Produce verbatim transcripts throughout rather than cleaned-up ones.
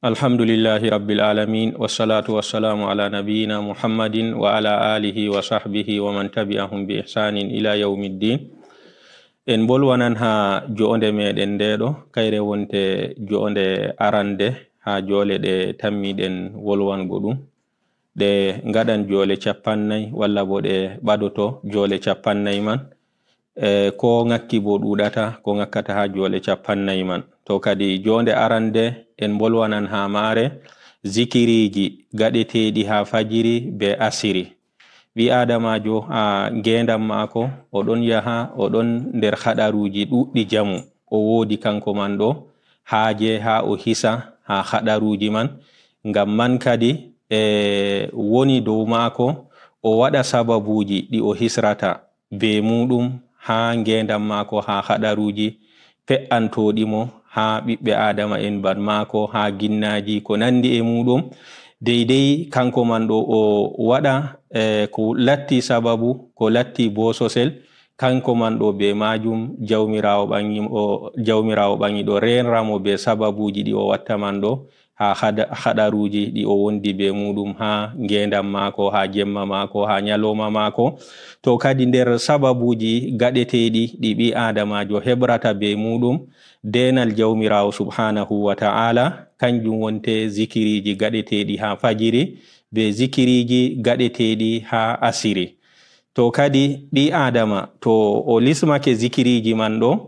Alhamdulillahi Rabbil Alamin, wassalatu wassalamu ala nabiyyina Muhammadin wa ala alihi wa sahbihi wa man tabi'ahum bi ihsanin ila yawmiddin. En bolwanan ha jo'onde meɗen ndeɗo, kayre wonte jo'onde arande ha joole ɗe tammiɗen wolwango ɗum. Ɗe ngaɗan joole capannay, walla bo ɗe ɓadoto joole capannay man. E, ko ngakki bo ɗuɗata, ko ngakkata ha joole capannay man. To kadi joonde arande en bolwanan ha maare zikiriji gaɗeteɗi ha fajiri be asiri. Ɓi Adamajo ha ngendam maako, o ɗon yaha, o ɗon nder haɗaruji ɗuɗɗi jamu. O woodi kanko man ɗo haaje ha o hisa ha haɗaruji man. Ngam man kadi, e, woni dow maako o waɗa sababuji ɗi o hisrata be muɗum ha ngendam maako, ha haɗaruji pe'antoɗi mo, ha ɓiɓɓe Adama en ban maako, ha ginnaji, ko nandi e muɗum. Deydey kanko man ɗo o waɗa, e, ko latti sababu, ko latti bososel, kanko man ɗo be majum Jawmirawo ɓangi, o, Jawmirawo ɓangi ɗo renra mo be sababuji ɗi o watta man ɗo, ha haɗa-, haɗaruji ɗi o wondi be muɗum ha ngendam maako, ha jemma maako, ha nyaloma maako. To kadi nder sababuji gaɗeteɗi ɗi ɓi Adamajo heɓrata be muɗum denal Jawmirawo subhanahu wa ta'ala, kanjum wonte zikiriji gaɗeteɗi ha fajiri, be zikiriji gaɗeteɗi ha asiri. To kadi ɓi Adama, to o lismake zikiriji man ɗo,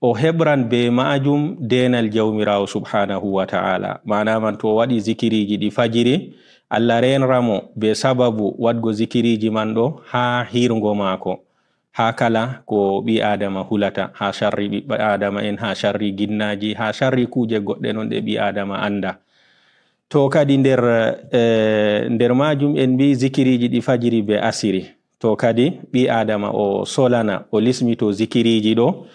o heɓran be majum denal Jawmirawo subhanahu wa ta'ala. Mana man to o waɗi zikiriji ɗi fajiri, Allah renra mo be sababu waɗgo zikiriji man ɗo ha hirgo maako. Ha kala ko ɓi Adama hulata, ha sharri ɓiɓɓe Adama en, ha sharri ginnaji, ha sharri kuje goɗɗe non ɗe ɓi Adama anda. To kadi nder, e, nder majum en mbi zikiriji ɗi fajiri be asiri. To kadi ɓi Adama o solana, o lismito zikiriji ɗo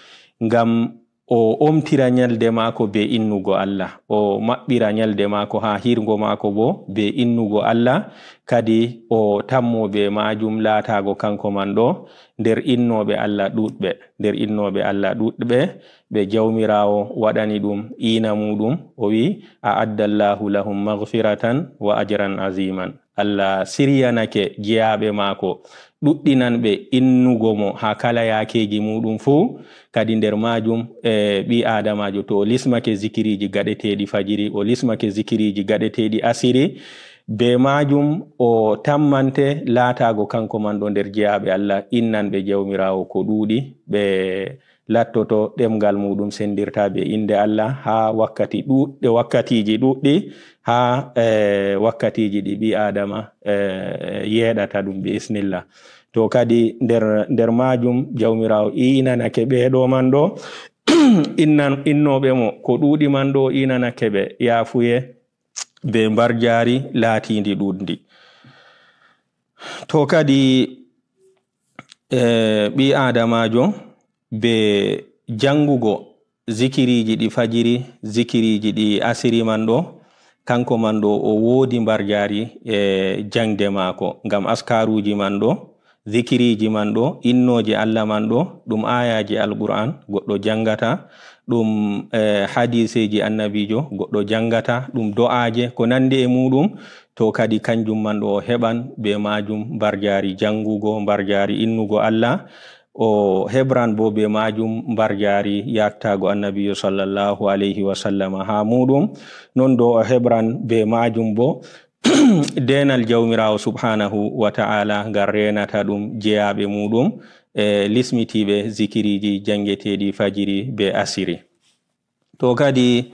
ngam o omtira nyalde maako be innugo Allah, o maɓɓira nyalde maako ha hirgo maako bo be innugo Allah, kadi o tammo be majum laatago kanko man ɗo nder innoɓe Allah ɗuɗɓe, nder innoɓe Allah ɗuɗɓe, ɓe Jawmirawo waɗani ɗum iina muɗum, o wi, "A'adda Allahu lahum maghfiratan wa ajran aziman." Allah siryanake jeyaaɓe maako, ɗuɗɗinan ɓe innugo mo haa kala yaakeeji muuɗum fuu. Kadi nder maajum, e, ɓii-aadamaajo, to o lismake zikiriiji gaɗeteeɗi fajiri, o lismake zikiriiji gaɗeteeɗi asiri, bee maajum o tammante laataago kanko man ɗo nder jeyaaɓe Allah, innanɓe Jawmiraawo ko ɗuuɗi, ɓe lattoto ɗemngal muuɗum senndirtaa bee innde Allah haa wakkati ɗuuɗɗe, wakkatiiji ɗuuɗɗi, haa, e, wakkatiiji ɗi ɓii-aadama, e, yeeɗata ɗum bi isnillah. To kadi nder, nder maajum Jawmiraawo iinanake ɓee ɗo man ɗo, innan-, innooɓe mo ko ɗuuɗi man ɗo iinanake ɓe yaafuye bee mbarjaari laatiindi ɗuuɗndi. To kadi, e, ɓii-aadamaajo bee janngugo zikiriiji ɗi fajiri, zikiriiji ɗi asiri man ɗo, kanko man ɗo o woodi mbarjaari e jaŋde maako, ngam askaruuji man ɗo, zikiriiji man ɗo, innooje Allah man ɗo, ɗum aayaaje Alqur'aan goɗɗo janngata, ɗum, e, hadiiseeji Annabiijo goɗɗo janngata, ɗum do'aaje ko nanndi e muuɗum, to kadi kanjum man ɗo o heɓan bee maajum mbarjaari janngugo, mbarjaari innugo Allah, o heɓran boo bee maajum mbarjaari yaaktaago Annabiijo sallallahu alayhi wa sallama haa muuɗum. Non ɗo o heɓran bee maajum boo deenal Jawmiraawo subhaanahu wa ta'aala ngal reenata ɗum jeyaaɓe muuɗum, e lismitiiɓe zikiriiji janngeteeɗi fajiri bee asiri. To kadi,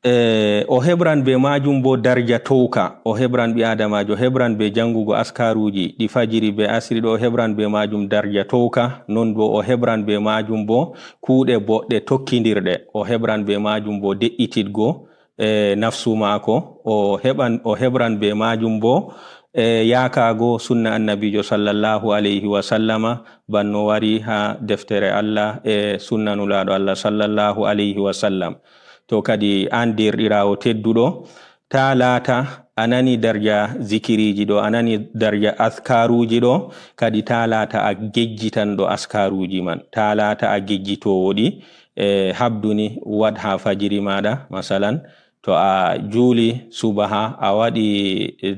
e, o heɓran bee maajum boo darja towka. O heɓran, ɓii-aadamaajo heɓran bee janngugo askaruuji ɗi fajiri bee asiri ɗo, o heɓran bee maajum darja towka. Non boo o heɓran bee maajum boo kuuɗe boɗɗe tokkindirɗe. O heɓran bee maajum boo de'ititgo, e, nafsu maako. O heɓan, o heɓran bee maajum boo, e, yaakaago sunna Annabiijo sallallahu alayhi wa sallama, banno wari haa deftere Allah e sunna Nulaaɗo Allah sallallahu alayhi wa sallam. To kadi aan deerɗiraawo tedduɗo, taa laata a nani darja zikiriiji ɗo, a nani darja askaruuji ɗo, kadi taa laata a gejjitanɗo askaruuji man, taa laata a gejjitoowo ɗi, e, habdu ni waɗ haa fajiri maaɗa, masalan, To a juuli subaha, a waɗi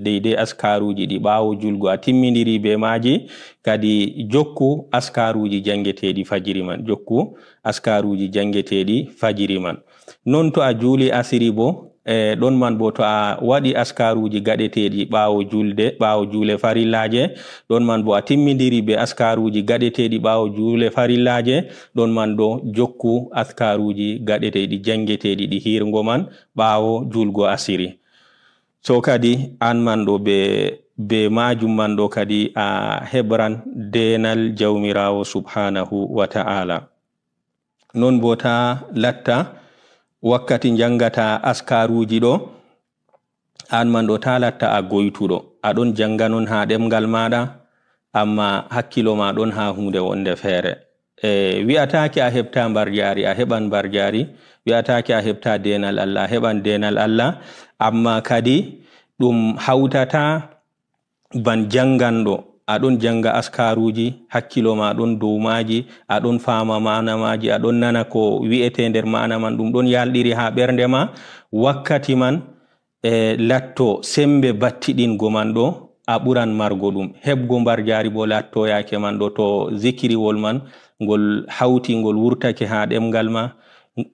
deydey askaruuji ɗi ɓaawo julgo, a timmindiri be maaji, kadi jokku askaruuji janngeteeɗi fajiri man. Jokku askaruuji janngeteeɗi fajiri man. Non to a juuli asiri bo, e, ɗon man bo to a waɗi askaruuji gaɗeteeɗi ɓaawo julde, ɓaawo juule farillaaje, ɗon man bo a timmindiri be askaruuji gaɗeteeɗi ɓaawo juule farillaaje, ɗon man ɗo jokku askaruuji gaɗeteeɗi janngeteeɗi ɗi hiirgo man ɓaawo julgo asiri. So kadi an man ɗo be, be maajum man ɗo kadi a heɓran deenal Jawmiraawo subhaanahu wa ta'ala. Non bo ta latta wakkati njangata askaruuji ɗo, an man ɗo ta latta a goytuɗo. A ɗon janga non haa ɗemngal maaɗa, amma hakkilo ma ɗon haa huunde wonde feere. E, wi'ataake a heɓta mbarjaari, a heɓan mbarjaari. Wi'ataake a heɓta deenal Allah, a heɓan deenal Allah. Amma kadi ɗum hawtata ban janganɗo. A ɗon janga askaruuji, hakkilo ma ɗon dow maaji, a ɗon faama maana maaji, a ɗon nana ko wi'ete nder maana man, ɗum ɗon yalɗiri haa ɓernde ma. Wakkati man, e, latto sembe battiɗingo man ɗo, a ɓuran margo ɗum. Heɓgo mbarjaari bo latto yaake man ɗo, to zikiriwol man ngol hawti, ngol wurtake haa ɗemngal ma,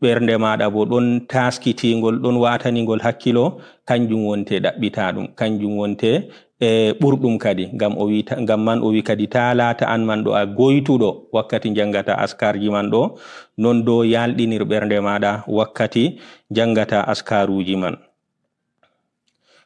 ɓernde maaɗa bo ɗon taaskitingol, ɗon waataningol hakkilo, kanjum wonte ɗaɓɓita ɗum, kanjum wonte, e, ɓurɗum kadi. Ngam o wi ta-, ngam man o wi kadi, ta laata an man ɗo a goytuɗo wakkati njangata askarji man ɗo, non do yalɗinir ɓernde maaɗa wakkati njangata askaruuji man.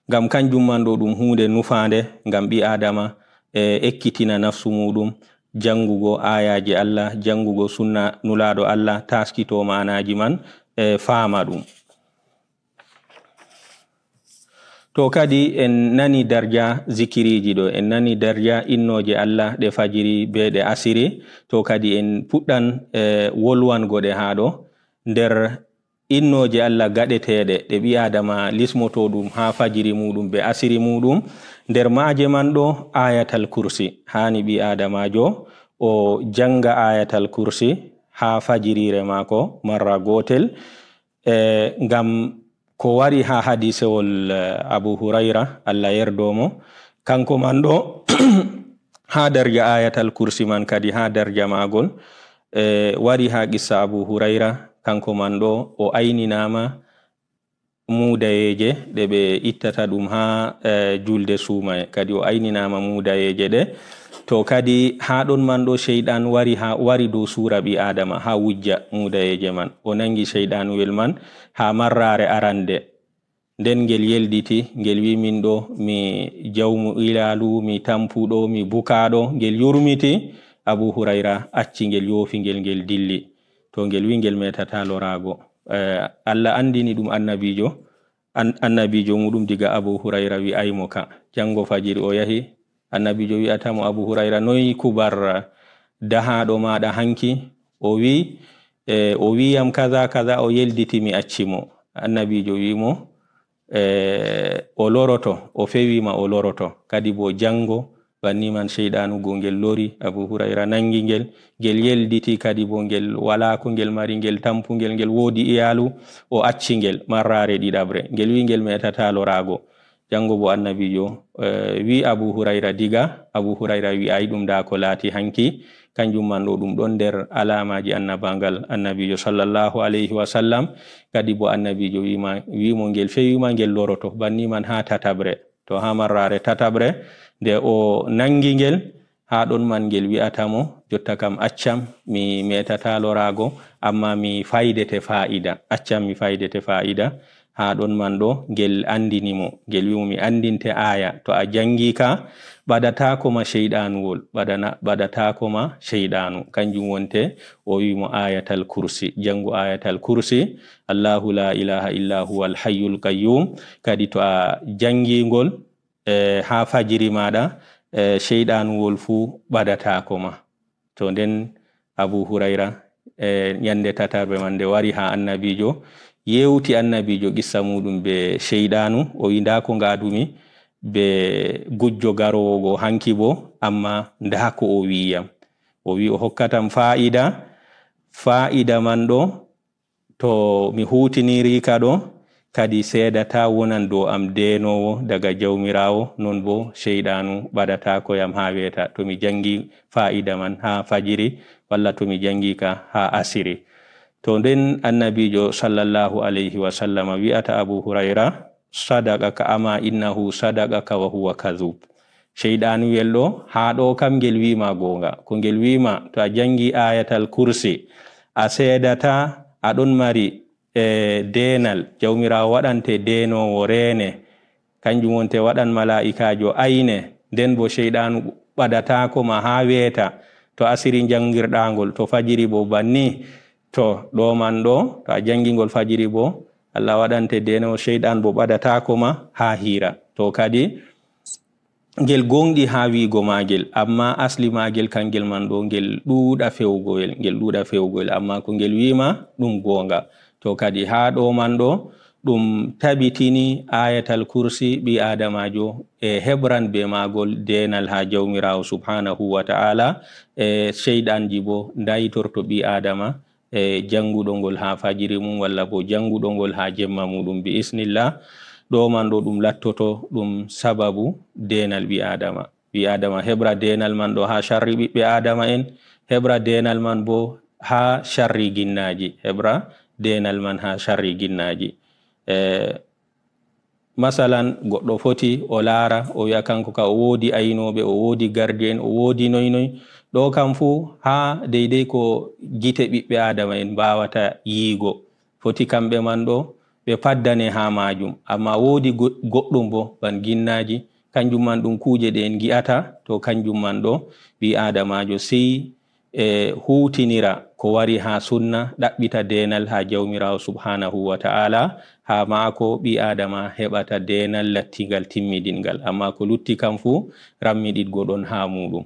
Ngam kanjum man ɗo ɗum huunde nufaande ngam ɓii Aadama, e, ekkitina nafsu muuɗum, jangugo aayaaje Allah, jangugo sunna Nulaaɗo Allah, taaskito maanaaji man, e, faama ɗum. To kadi en nani darja zikiriiji ɗo, en nani darja innooje Allah ɗe fajiri be ɗe asiri, to kadi en puɗɗan, e, wolwango ɗe haa ɗo. Nder innooje Allah gaɗeteeɗe ɗe ɓii Aadama lismoto ɗum haa fajiri muuɗum be asiri muuɗum, nder maaje man ɗo Ayatal Kursi. Haani ɓii Aadamaajo o janga Ayatal Kursi haa fajiriire maako marra gootel. E, ngam ko wari haa hadisewol, e, Abu Hurayra, Allah yerdo mo, kanko man ɗo haa darja Ayatal Kursi man kadi, haa darja maagol, e, wari haa qissa Abu Hurayra, kanko man ɗo o ayninaama muudayeeje ɗe ɓe ittata ɗum haa, e, julde suumaye, kadi o ayninaama muudayeeje ɗe. To kadi haa ɗon man ɗo seyɗan wari haa, wari dow suura ɓii Aadama haa wujja muudayeeje man. O nangi seyɗanuwel man haa marraare arande. Nden ngel yelditi, ngel wi, "Min ɗo mi jawmu ilaalu, mi tampuɗo, mi bukaaɗo." Ngel yurmiti, Abu Hurayra acci ngel, yoofi ngel, ngel dilli. To ngel wi ngel metata loraago. E, Allah andini ɗum annabiijo, an-, annabiijo muɗum diga Abu Hurayra wi'ay mo ka. Jango fajiri o yahi, annabiijo wi'ata mo, "Abu Hurayra, noy kubar dahaaɗo maaɗa hanki?" O wi, e, o wi yam kaza, kaza, o yelditi mi acci mo. Annabiijo wi mo, e, o loroto, o fewi ma o loroto. Kadi bo jango, banni man seyɗanu go ngel lori, Abu Hurayra nangi ngel, ngel yelditi kadi bo ngel wala ko ngel mari, ngel tampu ngel, ngel woodi iyalu, o acci ngel marraare ɗiɗaɓre. Ngel wi ngel metata loraago. Jango bo annabiijo, e, wi Abu Hurayra diga, Abu Hurayra wi'ay ɗum da ko laati hanki, kanjum man ɗo ɗum ɗon nder alaamaaji annabangal annabiijo sallallahu alayhi wa sallam. Kadi bo annabiijo wi ma, wi mo ngel fewi ma ngel loroto, banni man haa tataɓre. To haa marraare tataɓre, nde o nangi ngel, haa ɗon man ngel wi'ata mo, "Jotta kam accam, mi metata loraago, amma mi faydete faa'ida. Accam, mi faydete faa'ida." Haa ɗon man ɗo ngel andini mo, ngel wi mo, "Mi andinte aaya, to a jangi ka, ɓadataako ma seyɗanuwol, ɓadana-, ɓadataako ma seyɗanu." Kanjum wonte o wi mo Ayatal Kursi, jangu Ayatal Kursi, "Allahu la ilaha illa huwa al hayyul qayyum." Kadi to a jangi ngol, e, haa fajiri maaɗa, e, seyɗanuwol fuu ɓadataako ma. To nden Abu Hurayra, e, nyande tataɓre man nde wari haa annabiijo, yewti annabiijo qissa muɗum be seyɗanu, o wi, "Nda ko ngaadumi be gujjo garoowo go hanki bo, amma nda ko o wi yam. O wi o hokkatam faa'ida, faa'ida man ɗo, to mi hutiniri ka ɗo, kadi seedata wonan dow am deenoowo daga Jawmiraawo, non boo seyɗaanu ɓadataako yam haa weeta, to mi jaŋgi faa'ida man haa fajiri, walla to mi jaŋgi ka haa asiri. To nden Annabiijo sallallahu alayhi wa sallama wi'ata Abu Hurayra, "Sadaqaka, ama innahu sadaqaka wa huwa kadhub." Seyɗaanuyel ɗo, haa ɗo kam ngel wi'ma goonga. Ko ngel wi'ma, to a jaŋgi Ayatal Kursi, a seedata a ɗon mari, e, deenal, Jawmiraawo waɗante deenoowo reene, kanjum wonte waɗan malaa'ikaajo ayne, nden boo seyɗaanu ɓadataako ma haa weeta, to asiri njaŋgirɗa ngol, to fajiri boo banni, to ɗo man ɗo, to a jaŋgi ngol fajiri boo, Allah waɗante deenoowo, seyɗaan boo ɓadataako ma haa hiira. To kadi, ngel gooŋɗi haa wi'go maagel, ammaa asli maagel kaŋgel man ɗo, ngel ɗuuɗa fe'ugoyel, ngel ɗuuɗa fe'ugoyel, ammaa ko ngel wi'ma ɗum goonga. To kadi haa ɗo man ɗo, ɗum tabitini Ayatal Kursi ɓii Aadamaajo e heɓran bee maagol deenal haa Jawmiraawo subhaanahu wa ta'aala, e seyɗaanji boo ndaytorto ɓii Aadama, e jaŋguɗo ngol haa fajiri mum, walla boo jaŋguɗo ngol haa jemma muuɗum, bi isnillah. Ɗo man ɗo ɗum lattoto ɗum sababu deenal ɓii Aadama. Ɓii Aadama heɓra deenal man ɗo haa carri ɓiɓɓe Aadama'en, heɓra deenal man boo haa carri ginnaaji, heɓra deenal man haa carri ginnaaji. E, masalan, goɗɗo foti o laara, o wi'a kaŋko ka o woodi aynooɓe, o woodi gardi'en, o woodi noy noy. Ɗo kam fuu haa deydey ko gite ɓiɓɓe Aadama'en mbaawata yi'go. Foti kamɓe man ɗo ɓe paddane haa maajum. Ammaa woodi go-, goɗɗum boo, ban ginnaaji, kanjum man ɗum kuuje ɗe en ngi'ata, to kanjum man ɗo ɓii Aadamaajo sey, e, huuwtinira ko wari haa sunna, ɗaɓɓita deenal haa Jawmiraawo subhaanahu wa ta'aala, haa maako ɓii Aadama heɓata deenal lattiingal timmidinngal. Ammaa ko lutti kam fuu, rammiɗiɗgo ɗon haa muuɗum.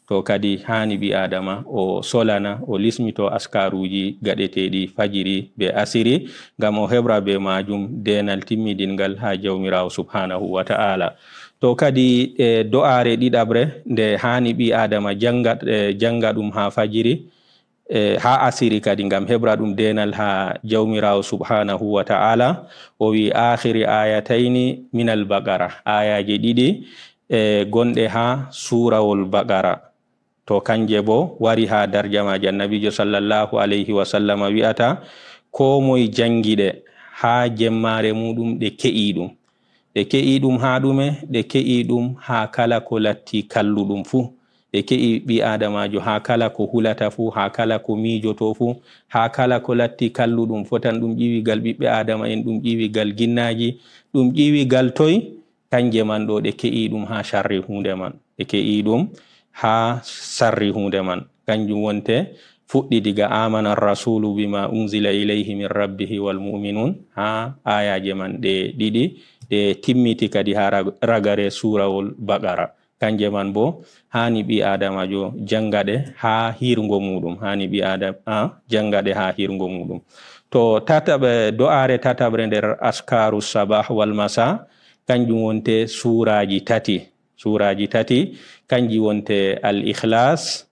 To kadi haani ɓii Aadama o solana, o lismito askaruuji gaɗeteeɗi fajiri bee asiri, ngam o heɓra bee maajum deenal timmidinngal haa Jawmiraawo subhaanahu wa ta'aala. To kadi, e, do'aare ɗiɗaɓre nde haani ɓii Aadama jaŋga, e, jaŋga ɗum haa fajiri, e, haa asiri kadi, ngam heɓra ɗum deenal haa Jawmiraawo subhaanahu wa ta'aala, o wi'i, "Aakhiri aayatayni minal Baqara." Aayaaje ɗiɗi, e, gonɗe haa suurawol Baqara. To kanje boo wari haa darja maaje. Annabiijo sallallahu alayhi wa sallama wi'ata, koo moy jaŋgi ɗe haa jemmaare muuɗum, ɗe ke'i ɗum. Ɗe ke'i ɗum haa ɗume? Ɗe ke'i ɗum haa kala ko latti kalluɗum fuu. Ɗe ke'i ɓii Aadamaajo haa kala ko hulata fuu, haa kala ko miijoto fuu, haa kala ko latti kalluɗum. Fotan ɗum ƴiwi gal ɓiɓɓe Aadama'en, ɗum ƴiwi gal ginnaaji, ɗum ƴiwi gal toy? Kanje man ɗo, ɗe ke'i ɗum haa carri huunde man. Ɗe ke'i ɗum haa sarri huunde man. Kanjum wonte fuɗɗi diga "Amana rasulu bima unzila ilayhi min rabbihi wal mu'minun", haa aayaaje man ɗe ɗiɗi, ɗe timmiti kadi haa rag-, ragare suurawol Baqara. Kanje man boo, haani ɓii Aadamajo jannga ɗe haa hiirngo muuɗum. Haani ɓii Aadama jannga ɗe haa hiirngo muuɗum. To tataɓe, do'aare tataɓre nder askaru sabah wal masa, kanjum wonte suuraaji tati. Suuraaji tati, kanji wonte Al Ikhlas,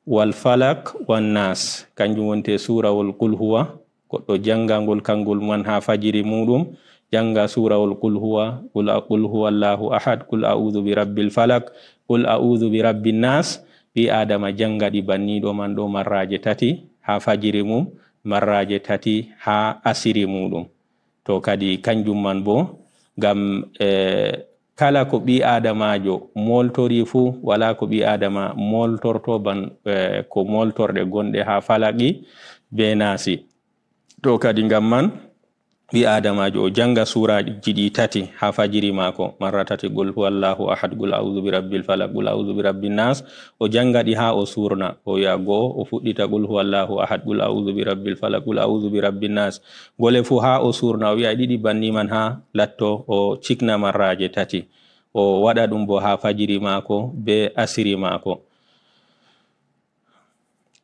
wal Falak, wan Nas. Kanjum wonte suurawol Qul Huwa. Goɗɗo jannga ngol, kangol man haa fajiri muuɗum, jannga suurawol Qul Huwa, Qul a-, Qul Huwallahu Ahad, Qul A'udhu bi Rabbil Falak, Qul A'udhu bi Rabbin Nas. Ɓii Aadama jannga ɗi banniiɗo man ɗo marraaje tati haa fajiri mum, marraaje tati haa asiri muuɗum. To kadi kanjum man boo, ngam, eh, kala ko ɓii Aadamaajo mooltori fuu, walaa ko ɓii Aadama mooltorto ban, eh, ko mooltorɗe gonɗe haa Falaqi bee Naasi. To kadi ngam man, ɓii Aadamaajo o jannga suuraaji ɗi tati haa fajiri maako, marra tati, Qul Huwallahu Ahad, Qul A'udhu bi Rabbil Falaq, Qul A'udhu bi Rabbin Nas, o jannga ɗi haa o suurna. O wi'a go'o, o fuɗɗita Qul Huwallahu Ahad, Qul A'udhu bi Rabbil Falaq, Qul A'udhu bi Rabbin Nas. Ngole fuu haa o suurna, o wi'a ɗiɗi banni man haa latto, o cikna marraaje tati. O waɗa ɗum boo haa fajiri maako bee asiri maako.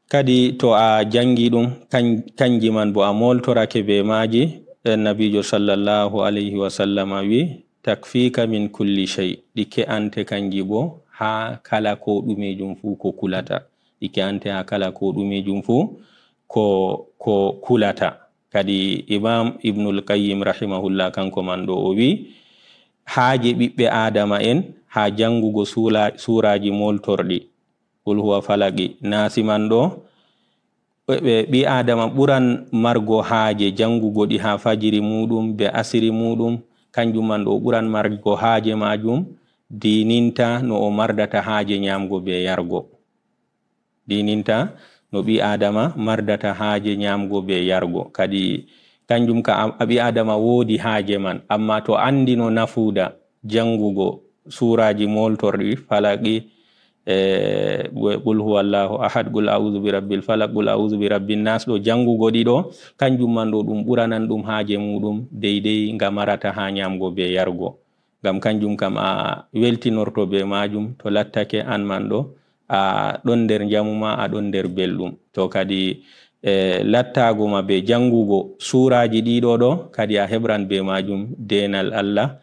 Kadi to a janngi ɗum, kan-, kanji man boo a mooltorake bee maaji, Annabiijo sallallahu alayhi wa sallama wi'i, "Takfika min kulli shay." Ɗi ke'ante kanji boo haa kala ko ɗumeejum fuu ko kulata. Ɗi ke'ante haa kala ko ɗumeejum fuu ko, ko kulata. Kadi Imam Ibnul Qayyim rahimahullah, kanko man ɗo, o wi haaje ɓiɓɓe Aadama en haa janngugo suula-, suuraaji mooltorɗi, Qul huwa, Falaqi, Naasi man ɗo, ɓe, ɓe, ɓii Aadama ɓuran margo haaje janngugo ɗi haa fajiri muuɗum be asiri muuɗum, kanjum man ɗo ɓuran margo haaje maajum, diininta no o mardata haaje nyaamgo be yargo. Diininta no ɓii Aadama mardata haaje nyaamgo be yargo. Kadi kanjum ka a, a ɓii Aadama woodi haaje man, amma to anndi no nafuuda janngugo suuraaji mooltorɗi, Falaqi, e, Qul huwallahu ahad, Qul a'udhu bi rabbil falaq, Qul a'udhu bi rabbin nas, ɗo janngugo ɗi ɗo, kanjum man ɗo ɗum ɓuranan ɗum haaje muuɗum deydey nga marata haa nyaamgo be yargo. Ngam kanjum kam a weltinorto be maajum, to lattake an man ɗo, a ɗon nder njamu ma, a ɗon nder belɗum. To kadi, e, lattaago ma be janngugo suuraaji ɗiɗo ɗo, kadi a heɓran be maajum deenal Allah,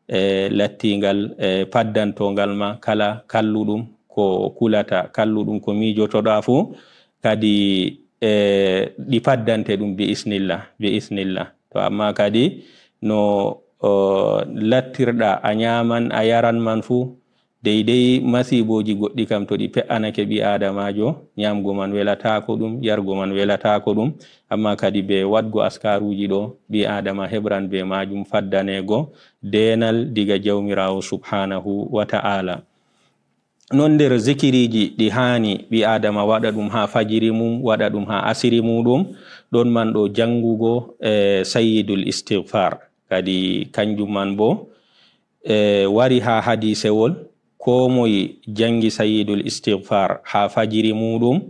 e, lattiingal, e, paddantoongal ma kala kalluɗum ko kulata, kalluɗum ko miijotoɗa fuu, kadi, e, ɗi paddante ɗum bi isnillah, bi isnillah. To amma kadi no, o, lattirɗa a nyaaman, a yaran man fuu, deydey masiibooji goɗɗi kam to ɗi pe'anake ɓii Aadamaajo, nyaamgo man welataako ɗum, yargo man welataako ɗum, amma kadi be waɗgo askaruuji ɗo, ɓii Aadama heɓran be maajum faddaneego deenal diga Jawmiraawo subhaanahu wa ta'ala. Non nder zikiriiji ɗi haani ɓii Aadama waɗa ɗum haa fajiri mum, waɗa ɗum haa asiri muuɗum, ɗon man ɗo janngugo, e, Sayyidul Istighfar. Kadi kanjum man boo, e, wari haa hadiisewol, koo moye janngi Sayyidul Istighfar haa fajiri muuɗum,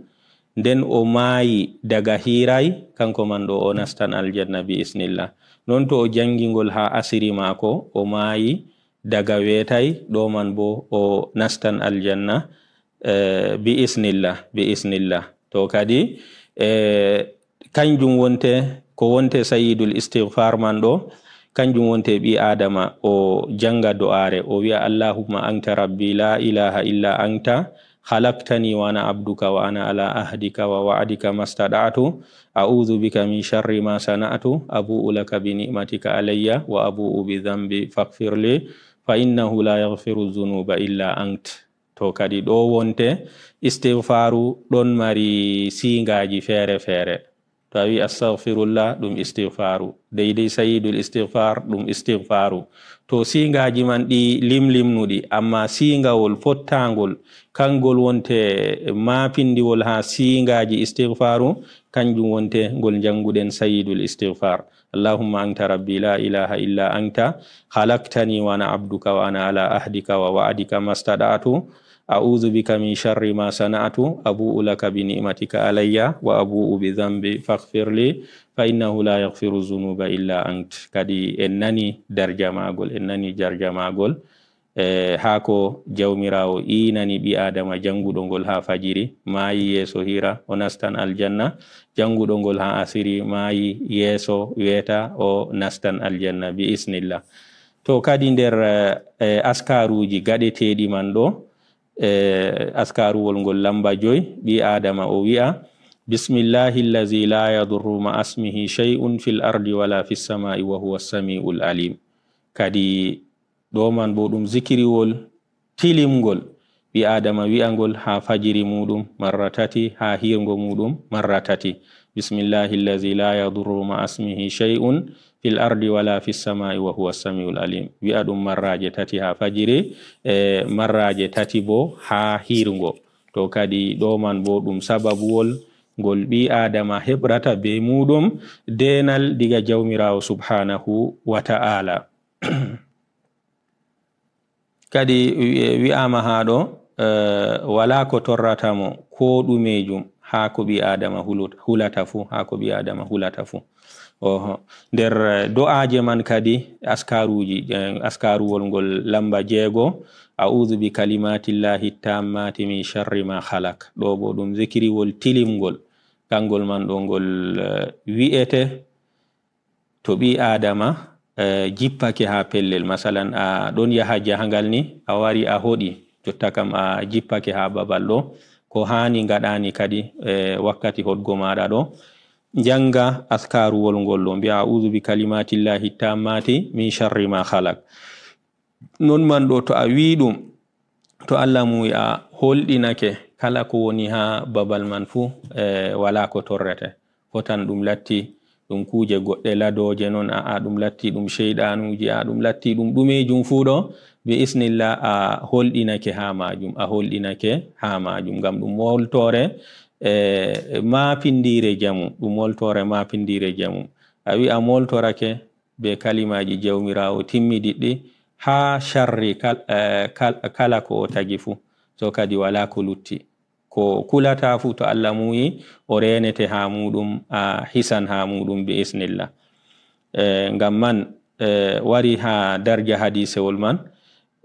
nden o maayi daga hiiray, kanko man ɗo o nastan aljanna bi isnillah. Non to o janngi ngol haa asiri maako, o maayi daga weetay, ɗo man boo o nastan aljanna, e, bi isnillah, bi isnillah. To kadi, e, kanjum wonte, ko wonte Sayyidul Istighfar man ɗo, kanjum wonte ɓii Aadama o jannga do'aare, o wi'a, "Allahumma anta rabbi la ilaha illa anta, khalaqtani wa ana abduka wa ana ala ahdika wa wa'dika mastata'tu, a'udhu bika min sharri ma sana'tu, abu'u laka bi ni'matika alayya wa abu'u bi dhanbi faghfir li, fa innahu la yaghfiru dhunuba illa ant." To kadi ɗo wonte istighfaru ɗon mari siingaaji feere-feere. To a wi astaghfirullah, ɗum istighfaru. Deydey Sayyidul Istighfar, ɗum istighfaru. To siingaaji man ɗi limlimnuɗi, amma siingawol fottaangol, kangol wonte maapindiwol haa siingaaji istighfaru, kanjum wonte ngol njannguɗen Sayyidul Istighfar. "Allahumma anta rabbi la ilaha illa anta, khalaqtani wa ana abduka wa ana ala ahdika wa wa'dika mastata'tu, a'udhu bika min sharri ma sana'tu, abu'u laka bi ni'matika alayya wa abu'u bi dhanbi faghfir li, fa innahu la yaghfiru dhunuba illa ant." Kadi en nani darja maagol, en nani darja maagol. E, haa ko Jawmiraawo iinani ɓii Aadama jannguɗo ngol haa fajiri, maayi yeeso hiira, o nastan aljanna. Jannguɗo ngol haa asiri, maayi yeeso weeta, o nastan aljanna bi isnillah. To kadi nder, e, askaruuji gaɗeteeɗi man ɗo, e, askaruwol ngol lamba joy, ɓii Aadama o wi'a, "Bismillahi allazi la yadurru ma asmihi shay'un fil ardi wala fis sama'i wa huwa sami'ul alim." Kadi ɗo man bo ɗum zikiriwol tilimngol, ɓii Aadama wi'a ngol haa fajiri muuɗum marra tati, haa hiirngo muuɗum marra tati. "Bismillahi allazi la yadurru ma asmihi shay'un fil ardi wala fis sama'i wa huwa samiul alim." Wi'a ɗum marraaje tati haa fajiri, e marraaje tati bo haa hiirngo. To kadi ɗo man bo ɗum sababuwol ngol ɓii Aadama heɓrata be muuɗum deenal diga Jawmiraawo subhaanahu wa ta'ala. Kadi wi-, wi'aama haa ɗo, eh, walaa ko torrata mo koo ɗumeejum haa ko ɓii Aadama hulut-, hulata fuu, haa ko ɓii Aadama hulata fuu. Oho. Nder, eh, do'aaje man kadi, askaruuji, eh, askaruwol ngol lamba jeego, "A'udhu bi kalimatillahi tammati min sharri ma khalaq." Ɗo bo ɗum zikiriwol tilimngol. Kangol man ɗo ngol, eh, wi'ete, to ɓii Aadama, eh, jippake haa pellel, masalan, a ɗon yaha jahangal ni, a wari a hoɗi, jotta kam a jippake haa babal ɗo, ko haani ngaɗaani kadi, eh, wakkati hoɗgo maaɗa ɗo, njannga askaruwol ngol ɗo, mbi'a, "A'udhu bi kalimatillahi tammati min sharri ma khalaq." Non man ɗo, to a wi ɗum, to Allah muuyi a holɗinake kala ko woni haa babal man fuu, e, walaa ko torrete. Fotan ɗum latti ɗum kuuje goɗɗe ladooje non, a'a, ɗum latti ɗum seyɗanuuji, a'a, ɗum latti ɗum ɗumeejum fuu ɗo, bi isnillah, a holɗinake haa maajum, a holɗinake haa maajum, ngam ɗum moltoore, e, maapindiire jamu, ɗum moltoore maapindiire jamu. A wi a moltorake be kalimaaji Jawmiraawo timmidiɗɗi haa sharri kal-, e, kal-, kala ko o tagi fuu, so kadi walaa ko lutti. Ko kulata fuu, to Allah muuyi, o reenete haa muuɗum, a hisan haa muuɗum bi isnillah. E, ngam man, e, wari haa darja hadiisewol man,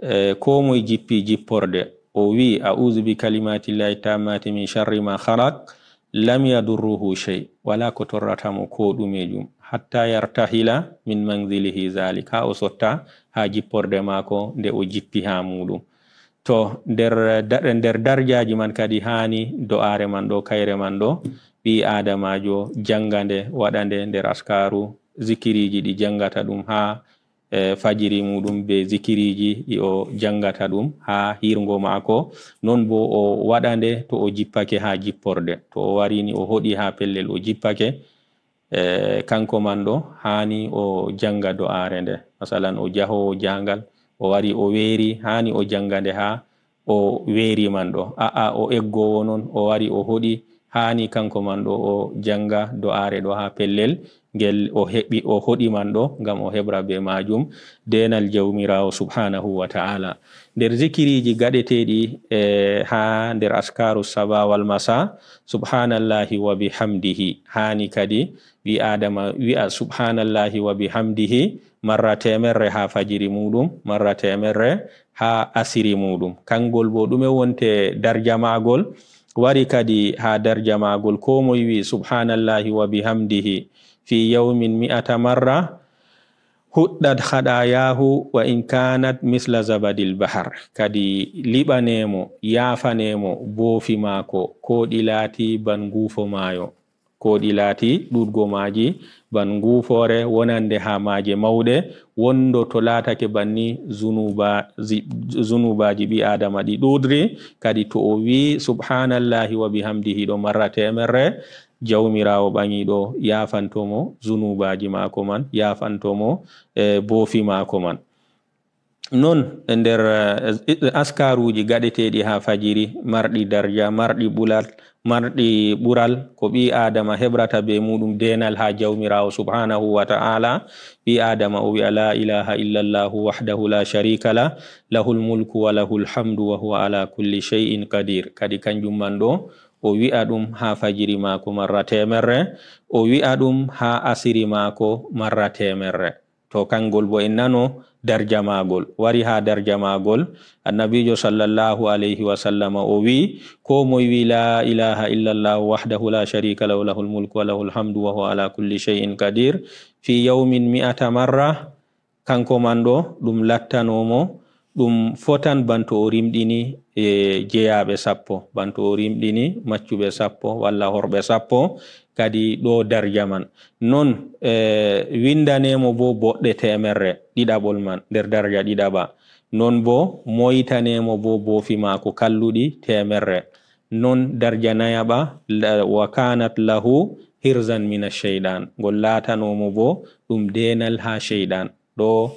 e, koo moy jippi jipporde, o wi, "A'udhu bi kalimatillahi tammati min sharri ma khalaq, lam yadurruhu shay." Walaa ko torrata mo koo ɗumeejum. "Hatta yartahila min manzilihi zalik." Haa o sotta haa jipporde maako nde o jippi haa muuɗum. To nder da-, nder darjaaji man kadi haani do'aare man ɗo, kayre man ɗo, ɓii aadamaajo jannga nde, waɗa nde nder askaru, zikiriiji ɗi janngata ɗum haa, e, fajiri muuɗum, be zikiriiji ɗi o janngata ɗum haa hiirngo maako. Non bo o waɗa nde to o jippake haa jipporde. To o warini o hoɗi haa pellel o jippake, e, kanko man ɗo haani o jannga do'aare nde. Masalan, o jahoowo jahangal, o wari o weeri, haani o jannga nde haa o weeri man ɗo. A'a, o eggoowo non, o wari o hoɗi, haani kanko man ɗo o jannga do'aare ɗo haa pellel ngel o heɓi, o hoɗi man ɗo, ngam o heɓra be maajum deenal Jawmiraawo subhaanahu wa ta'ala. Nder zikiriiji gaɗeteeɗi, e, haa nder askaru saba wal masa, subhaanallahi wa bihamdihi. Haani kadi ɓii Aadama wi'a subhaanallahi wa bihamdihi marra teemerre haa fajiri muuɗum, marra teemerre haa asiri muuɗum. Kangol bo ɗume wonte darja maagol? Wari kadi haa darja maagol, koo moy wi subhaanallahi wa bihamdihi fi yawmin mi'ata marra, huɗɗat khaɗaayaahu wa in kaanat misla zabadil bahar. Kadi liɓanee mo, yaafanee mo boofi maako, koo ɗi laati ban nguufo maayo. Koo ɗi laati ɗuuɗgo maaji ban nguufoore wonande haa maaje mawɗe, wondo to laatake banni zunuubaaji, zunuubaaji ɓii Aadama ɗi ɗuuɗri. Kadi to o wi subhaanallahi wa bihamdihi ɗo marra teemerre, Jawmiraawo ɓaŋiiɗo yaafanto mo zunuubaaji maako man, yaafanto mo, e, boofi maako man. Non e nder, e, askaruuji gaɗeteeɗi haa fajiri, marɗi darja, marɗi ɓulal, marɗi ɓural, ko ɓii Aadama heɓrata be muuɗum deenal haa Jawmiraawo subhaanahu wa ta'ala. Ɓii Aadama o wi'a, "La ilaha illallahu wahdahu la sharika lah, lahul mulku wa lahul hamdu wa huwa ala kulli shay'in qadir." Kadi kanjum man ɗo, o wi'a ɗum haa fajiri maako marra teemerre, o wi'a ɗum haa asiri maako marra teemerre. To kangol bo en nano darja maagol. Wari haa darja maagol, Annabiijo sallallahu alayhi wa sallama o wi, koo moy wi, "La ilaha illallahu wahdahu la sharika lahu, lahul mulku wa lahul hamdu wa huwa ala kulli shay'in qadir, fi yawmin mi'ata marra," kanko man ɗo, ɗum lattano mo, ɗum fotan banto o rimɗini, e, jeyaaɓe sappo, banto o rimɗini maccuɓe sappo walla horɓe sappo, kadi ɗo darja man. Non, e, windane mo bo boɗɗe teemerre, ɗiɗaɓol man, nder darja ɗiɗaɓa. Non bo moytane mo bo boofi maako kalluɗi teemerre. Non darja nayaɓa, la-, wa kanat lahu hirzan mina shayɗan. Ngol laatano mo bo ɗum deenal haa shayɗan. Ɗo,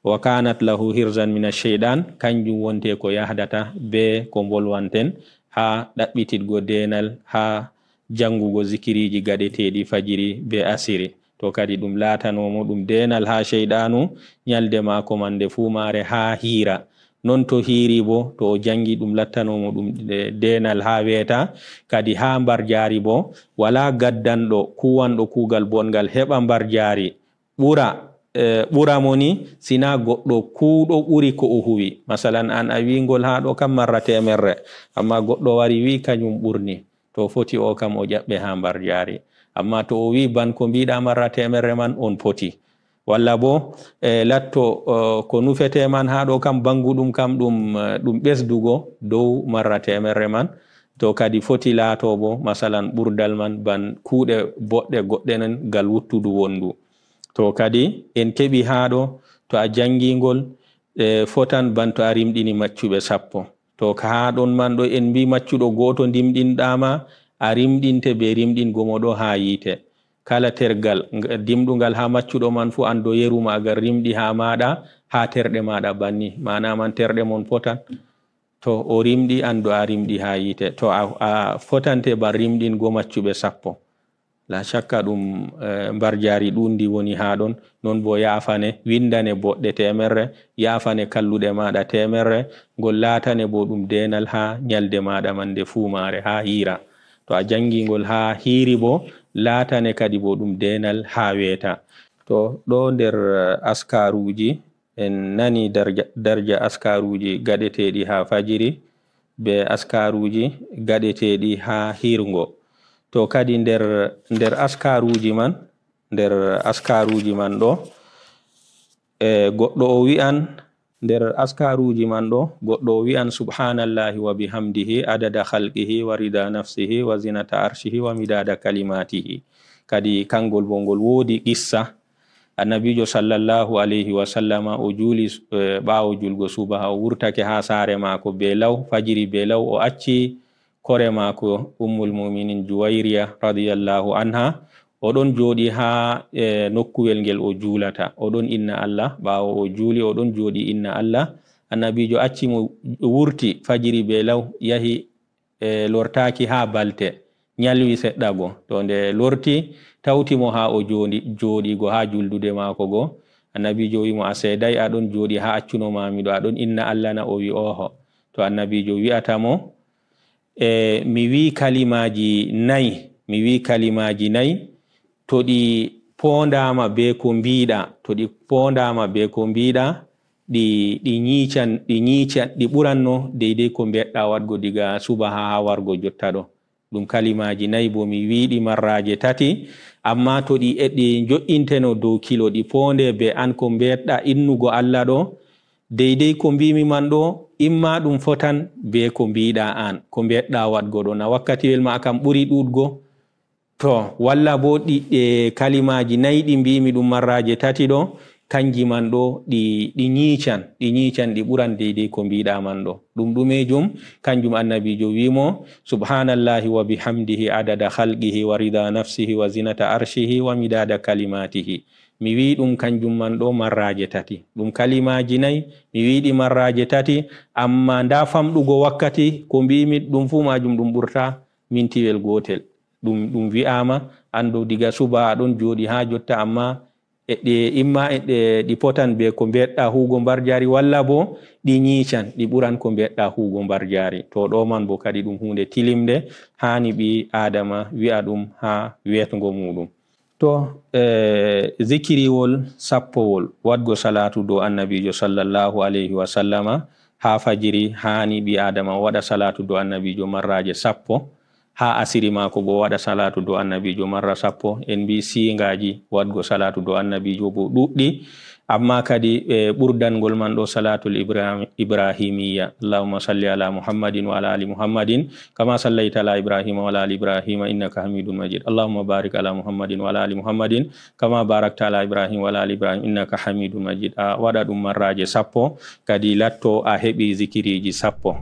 "Wa kanat lahu hirzan mina shayɗan", kanjum wonte ko yahdata be ko mbolwanten haa ɗaɓɓititgo deenal, haa janngugo zikiriiji gaɗeteeɗi fajiri be asiri. To kadi ɗum laatano mo ɗum deenal haa shayɗanu, nyalde maako man nde fuu maare haa hiira. Non to hiiri bo, to o janngi ɗum lattano mo ɗum de-, deenal haa weeta, kadi haa mbarjaari bo, walaa gaddanɗo, kuuwanɗo kuugal bongal heɓa mbarjaari ɓura, e, ɓura mo ni, sinaa goɗɗo kuuɗo ɓuri ko o huwi. Masalan, an a wi ngol haa ɗo kam marra teemerre, amma goɗɗo wari wi kanyum ɓurni. To foti o kam o ƴaɓɓe haa mbarjaari. Amma to o wi ban ko mbiɗa marra teemerre man, on poti. Walla bo, e, latto, e, ko nufete man haa ɗo kam bannguɗum kam ɗum, e, ɗum ɓesdugo dow marra teemerre man. To kadi foti laato bo, masalan, ɓurdal man ban kuuɗe boɗɗe goɗɗe nen gal wuttudu wondu. To kadi en keɓi haa ɗo, to a janngii ngol, e, fotan ban to a rimɗini maccuɓe sappo. To ka haa ɗon man ɗo en mbii maccuɗo gooto ndimɗinɗaa ma, a rimɗinte be rimɗingo mo ɗo haa yiite. Kala tergal, nga-, dimɗungal haa maccuɗo man fu an do yeru ma gal rimɗi haa maaɗa, haa terɗe maaɗa banni. Maana man terɗe mon potan. To o rimɗi, an do a rimɗi haa yiite. To a, a fotante ban rimɗingo maccuɓe sappo. La shakka ɗum, eh, mbarjaari ɗuundi woni haa ɗon. Non bo yaafane, winndane boɗɗe teemerre, yaafane kalluɗe maaɗa teemerre, ngol laatane bo ɗum deenal haa nyalde maaɗa man nde fuu maare, haa hiira. To a janngii ngol haa hiiri bo, laatane kadi bo ɗum deenal haa weeta. To ɗo nder, eh, askaruuji, en nani darja, darja askaruuji gaɗeteeɗi haa fajiri, be askaruuji gaɗeteeɗi haa hiirngo. To kadi nder, nder askaruuji man, nder askaruuji man ɗo, e, goɗɗo o wi'an, nder askaruuji man ɗo, goɗɗo o wi'an, "Subhaanallahi wa bihamdihi, adada khalqihi, wa rida nafsihi, wa zinata arshihi, wa midada kalimatihi." Kadi kangol bo ngol woodi qissa. Annabiijo sallallahu alayhi wa sallama o juuli, eh, ɓaawo julgo subaha, o wurtake haa saare maako be law, fajiri be law, o acci kore maako Ummul Mu'minin Juwayriya radiyallahu anha. O ɗon jooɗi haa, eh, nokkuwel ngel o juulata. O ɗon inna Allah, ɓaawo o juuli, o ɗon jooɗi inna Allah. Annabiijo acci mo wurti fajiri be law, yahi, e, lortaaki haa balte, nyalwi seɗɗa go. To nde lorti, tawti mo haa o jooɗi, jooɗigo haa juldude maako go. Annabiijo wi'i mo, "A seeday a ɗon jooɗi haa accuno ma mi ɗo, a ɗon inna Allah na?" O wi'i, "Ooho." To Annabiijo wi'ata mo, "E, mi wi'i kalimaaji nayi, mi wi'i kalimaaji nayi, to ɗi poondaama be ko mbiiɗa, to ɗi poondaama be ko mbiiɗa, ɗi, ɗi nyiican, ɗi nyiican, ɗi ɓuranno deydey ko mbeɗɗa waɗgo diga subaha haa wargo jotta ɗo. Ɗum kalimaaji nayi bo mi wi'i ɗi marraaje tati, ammaa to ɗi, e, ɗi njo'inteno dow kilo, ɗi poonde be an ko mbeɗɗa innugo Allah ɗo, deydey ko mbiimi man ɗo, imma ɗum fotan be ko mbiiɗa an, ko mbeɗɗa waɗgo ɗo. Na wakkatiwel ma kam ɓuri ɗuuɗgo?" To, walla bo ɗi, ɗe kalimaaji nayi ɗi mbiimi ɗum marraaje tati ɗo, kanji man ɗo ɗi, ɗi nyiican, ɗi nyiican, ɗi ɓuran deydey ko mbiiɗa man ɗo. Ɗum ɗumeejum, kanjum Annabiijo wi'i mo, "Subhaanallahi wa bihamdihi adada khalqihi wa rida nafsihi wa zinata arshihi wa midada kalimatihi." Mi wi'i ɗum kanjum man ɗo marraaje tati. Ɗum kalimaaji nayi, mi wi'i ɗi marraaje tati, ammaa ndaa famɗugo wakkati, ko mbiimi ɗum fuu maajum ɗum ɓurta mintiwel gootel. Ɗum, ɗum wi'aama, an ɗo diga suba a ɗon jooɗi haa jotta, ammaa e ɗe, imma e ɗe, ɗi potan be ko mbeɗɗa huugo mbarjaari, walla bo ɗi nyiican, ɗi ɓuran ko mbeɗɗa huugo mbarjaari. To ɗo man bo kadi ɗum huunde tilimnde, haani ɓii Aadama wi'a ɗum haa weetngo muuɗum. To, e, zikiriwol sappowol, waɗgo salaatu dow Annabiijo sallallahu alayhi wa sallama, haa fajiri haani ɓii Aadama o waɗa salaatu dow Annabiijo marraaje sappo, haa asiri maako bo o waɗa salaatu dow Annabiijo marra sappo. En mbii siingaaji waɗgo salaatu dow Annabiijo bo ɗuuɗɗi, ammaa kadi, e, ɓurdangol man ɗo salaatul Ibrahim-, Ibrahimiyya. Allahumma salli ala Muhammadin wa ala ali Muhammadin, kama sallaita ala Ibrahima wa ala ali Ibrahima innaka Hamidun Majid. Allahumma barik ala Muhammadin wa ala ali Muhammadin, kama barakta ala Ibrahima wa ala ali Ibrahima innaka Hamidun Majid. A waɗa ɗum marraaje sappo, kadi latto a heɓi zikiriiji sappo.